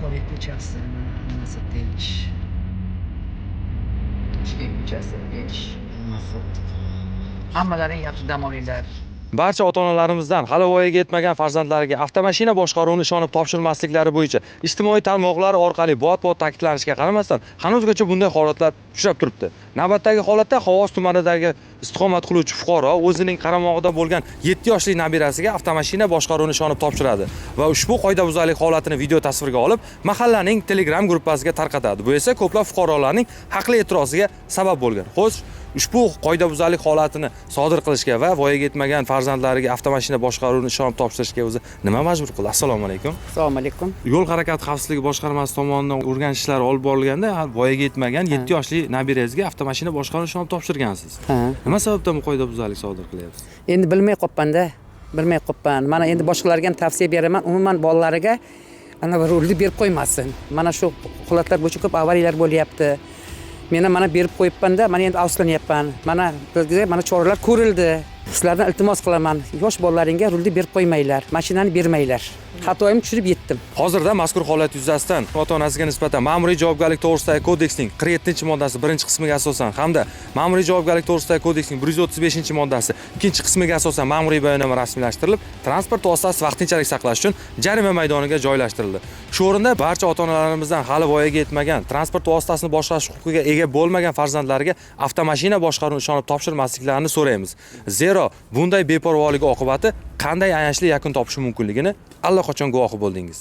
Jahongir ko'chasi, nimasi tinch. Toshkent ko'chasi tinch. Hammalaring yaxshi dam olinglar. Barcha ota-onalarimizdan hali voyaga yetmagan farzandlariga avtomashina boshqaruvini ishonib topshirmasliklari bo'yicha ijtimoiy tarmoqlar orqali bot-bot ta'kidlanishiga qaramasdan, hanuzgacha bunday holatlar uchrab turibdi. Navbatdagi holatda Xovos tumanidagi istiqomat qiluvchi fuqaro o'zining qaramog'ida bo'lgan 7 yoshli nabirasiga avtomashina boshqaruvini ishonib topshiradi va ushbu qoidabuzarlik holatini video tasvirga olib, mahallaning Telegram gruppasiga tarqatadi. Bu esa ko'plab fuqarolarning haqli e'tiroziga sabab bo'lgan. Xo'sh, ushbu qoidabuzarlik holatini sodir qilishga va voyaga yetmagan farzandlariga avtomashina boshqaruvini ishonib topshirishga o'zi nima majbur qildi? Assalomu alaykum. Assalomu alaykum. Yo'l harakati xavfsizligi boshqarmasi tomonidan o'rganish ishlari olib borilganda voyaga yetmagan 7 yoshli nabirangizga avtomashina boshqaruvini ishonib topshirgansiz. Ha. Nima sababdan bu qoidabuzarlik sodir qilyapsiz? Endi bilmay qolibman-da. Bilmay qolibman. Mana endi boshqalarga ham tavsiya beraman, umuman bolalariga ana bir rulni berib qo'ymasin. Mana shu holatlar bo'yicha ko'p avariyalar bo'lyapti. Men ham mana berib qo'yibman-da, mana endi afsuslanyapman. Mana bizga mana choralar ko'rildi. Sizlardan iltimos qilaman, yosh bolalaringga rulni berib qo'ymanglar, mashinani bermanglar. Xatoyimni tushunib yetdim. Hozirda mazkur holat yuzasidan ota-onasiga nisbatan Ma'muriy javobgarlik to'g'risidagi kodeksning 47-moddasi 1-qismiga asosan hamda Ma'muriy javobgarlik to'g'risidagi kodeksning 135-moddasi 2-qismiga asosan ma'muriy bayonnoma rasmiylashtirilib, transport vositasi vaqtinchalik saqlash uchun jarima maydoniga joylashtirildi. Shu o'rinda barcha ota-onalarimizdan hali voyaga yetmagan, transport vositasini boshqarish huquqiga ega bo'lmagan farzandlariga avtomashina boshqaruvini ishonib topshirmasliklarini so'raymiz. Zero bunday beparvolik oqibati qanday ayanchli yakun topishi mumkinligini allaqachon guvohi bo'ldingiz.